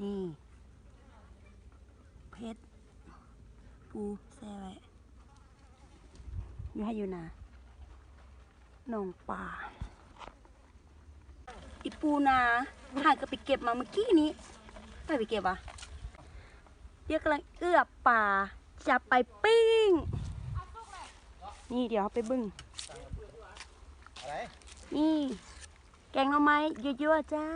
ນີ້ ເພັດ ປູແຊ່ໄວ້ ຢູ່ໄຮ່ຢູ່ນາ ໜອງປາ ອີ່ປູນາ ຫາກໍໄປເກັບມາມື້ກີ້ນີ້ ໃຜໄປເກັບວະ? ດຽວກຳລັງເອືອບປາ ຈະໄປປີ້ງ ນີ້ ດຽວເຮົາໄປເບິ່ງ ນີ້ ແກງໜໍ່ໄມ້ ຍົວໆ ຈ້າ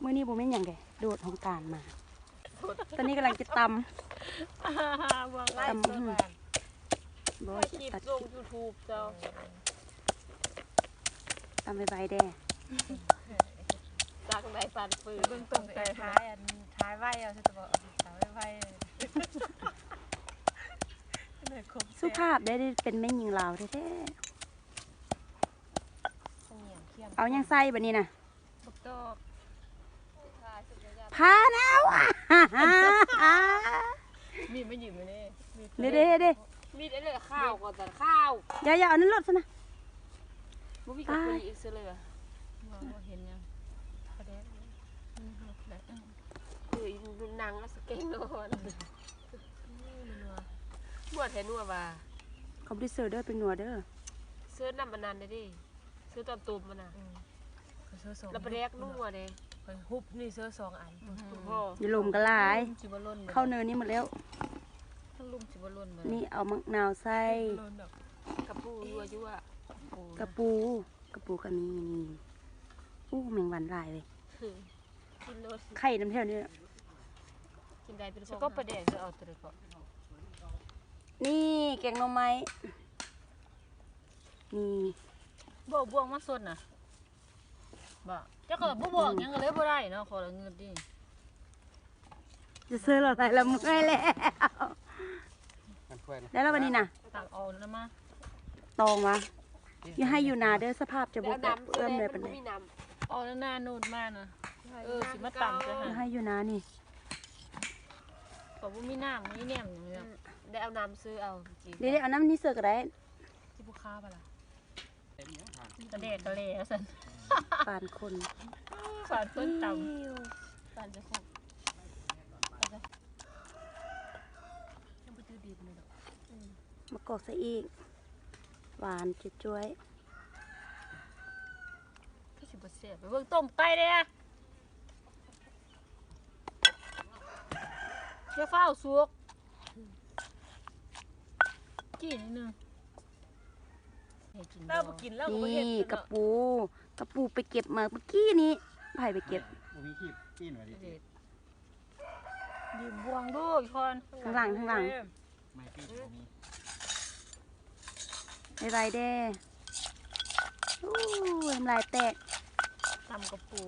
ມື້ນີ້ບໍ່ແມ່ນຫຍັງເດ້ ໂດດຫ້ອງການມາ ຕອນນີ້ກຳລັງຈະຕຳ ເບື້ອງໄລ ຕຳ ເບິ່ງ ບໍ່ ຄລິບລົງຢູທູບເຈົ້າ ຕຳໄວໆ ແດ່ ຕັກໄດ້ປານປື ເບິ່ງຕົງແຕ່ທ້າຍ ອັນທ້າຍໄວເອົາ ຊິຕະບອກເອົາໄວໆ ສຸພາບໄດ້ ເປັນແມ່ຍິງລາວແທ້ໆ ເອົາຫຍັງໃສ່ບັດນີ້ນະ? ບັກຕອກ ພາແນວ ມີດມາຢືມຢູ່ນີ້ ເດ້ໆ ມີດອັນນີ້ຂາວກ່ອນ ຂາວ ຢ່າໆ ເອົານັ້ນໂລດຊັ້ນນະ ບໍ່ມີກັບຜູ້ຍິງເສຍເລີຍ ບໍ່ເຫັນຫຍັງ ປາແດກ ເອີ ອີນາງເອົາສະແກງນອນ ນົວ ນົວແທ້ນົວວ່າ ເຂົາບໍ່ໄດ້ເສີເດີ ເປັນນົວເດີ ເສີນຳອັນນັ້ນເດ້ ເສີຕອນຕົ້ມມັນນະ ເອີ ເສີສອງ ແລ້ວປາແດກນົວເດ້ ຂ້ອຍຮຸບນີ້ເສີສອງອັນ ອືມ ຢ່າລົມກໍຫຼາຍ ລົມຊິບໍ່ຫຼົ່ນ ເຂົ້າເນີນີ້ໝົດແລ້ວ ທັງລົມຊິບໍ່ຫຼົ່ນ ນີ້ເອົາໝາກນາວໃສ່ ກະປູຍົວໆ ກະປູ ກະປູກໍມີນີ້ ອູ້ ແມງວັນຫຼາຍເວີຍ ກິນໂລດ ໄຂ່ນຳແຖວນີ້ ກິນໄດ້ເປັນ ສະກໍປາແດກ ເອົາຕົວໃດກໍ ນີ້ແກງໜໍ່ໄມ້ ນີ້ ບໍ່ເອົາບ່ວງມາສົດນະ ບໍ່ ເຈົ້າກໍບໍ່ບອກຫຍັງ ກໍເລີຍບໍ່ໄດ້ເນາະ ຂໍລະງຶດຕິ ຈະເຊີລະໄດ້ລະເມື່ອຍແລ້ວ ໄດ້ລະບັດນີ້ນະ ຕັກເອົານຳມາ ຕອງວະ ຢູ່ໄຮ່ຢູ່ນາເດີ ສະພາບຈະບໍ່ເອື້ອມແດ່ປານໃດ ເອົານາໂນດມານະ ເອີ ຊິມາຕຳໃສ່ ຢູ່ໄຮ່ຢູ່ນານີ້ ກໍບໍ່ມີນ້ຳ ມີແໜມຫຍັງ ອືມ ໄດ້ເອົານ້ຳເຊີເອົາ ເດ້ໆ ເອົານ້ຳນີ້ເຊີກໍໄດ້ ຊິບໍ່ຄາບໍ່ລະ? ກະແດກກະແຫຼວ່າຊັ້ນ ປານຄົນ ປານຄົນຕຳ ປານເຈົ້າຂອງ ຍັງບໍ່ຈື່ດີປານໃດດອກ ອືມ ມະກອກໃສ່ອີກ ຫວານຈ້ວຍໆ ຄືຊິບໍ່ແຊບ ໄປເບິ່ງຕົ້ມໄກ່ແດ່ ຢ່າຟ້າວສຸກ ກິນໜຶ່ງ ເຮົາບໍ່ກິນ ເຮົາກໍບໍ່ເຮັດ ນີ້ ກະປູ ກະປູໄປເກັບມາມື້ກີ້ນີ້ ໃຜໄປເກັບ? ບໍ່ມີຄີບ ປີ້ນວ່າດິ ຢືມບ່ວງດູອີ່ຄອນ ທາງຫຼັງ ທາງຫຼັງ ໄມ້ປີກບໍ່ມີ ໄວໆ ເດ້ ໂອ້ຍ ນ້ຳລາຍແຕກ ຕຳກະປູ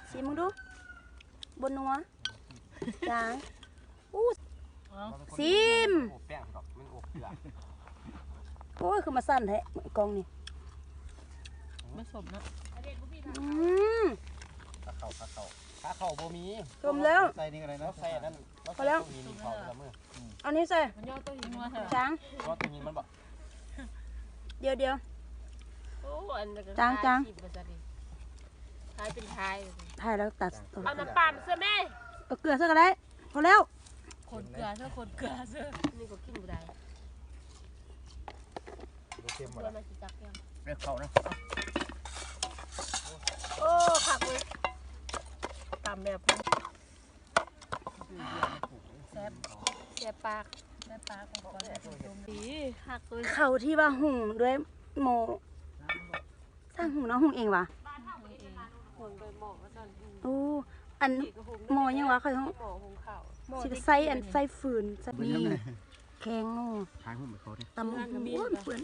ຊີມເບິ່ງດູ ບໍ່ນົວ ຈາງ ອູ້ ເອົ້າ ຊີມ ໂອ້ ແປ້ງດອກ ມັນໂອ້ເກືອ ໂອ້ຍ ຄືມາສັ້ນແທ້ ກ້ອງນີ້ ມັນສົ້ມເນາະ ອືມ ຄາເຂົ້າ ຄາເຂົ້າ ຄາເຂົ້າບໍ່ມີ ສົ້ມແລ້ວ ໃສ່ນີ້ກໍໄດ້ນະ ເຮົາໃສ່ອັນນັ້ນ ເຮົາໃສ່ ພໍແລ້ວ ເອົານີ້ໃສ່ ມັນຍໍໂຕຫີນມາ ຈາງ ເອົາໂຕຫີນມັນບໍ່ ດຽວໆ ໂອ້ ອັນນັ້ນກໍ ຈາງ ຈາງ ຖ່າຍຄລິບວ່າຊັ້ນນີ້ ຖ່າຍເປັນຖ່າຍ ຖ່າຍແລ້ວຕັດ ເອົານ້ຳປາມາໃສ່ແມ່ ເອົາເກືອໃສ່ກໍໄດ້ ພໍແລ້ວ ຄົນເກືອເດີ້ ຄົນເກືອເດີ້ ນີ້ກໍກິນບໍ່ໄດ້ ບໍ່ເຄັມບໍ່ລະ ເອົາເຂົ້ານະ ໂອ້ ຄັກເວີຍ ຕຳແບບ ແຊບ ແຊບປາກ ແຊບປາກ ດີ ຄັກເລີຍ ເຂົ້າທີ່ວ່າຫຸງດ້ວຍໝໍ້ ຊ່າງຫຸງເນາະ ຫຸງເອງຫວາ? ຫຸງໂດຍໝໍ້ວ່າຊັ້ນ ອືມ ໂອ້ ອັນໝໍ້ຫຍັງຫວາ? ຂ້ອຍຮ້ອງ ໝໍ້ຫຸງເຂົ້າ ຊິໄປໃສ່ອັນ ໃສ່ຟືນ ໃສ່ ນີ້ ແຄງໝໍ້ ຖ່າຍຮູບໃຫ້ເຂົາແດ່ ຕຳບັກຫຸ່ງ ໂອ້ຍ ເປື້ອນ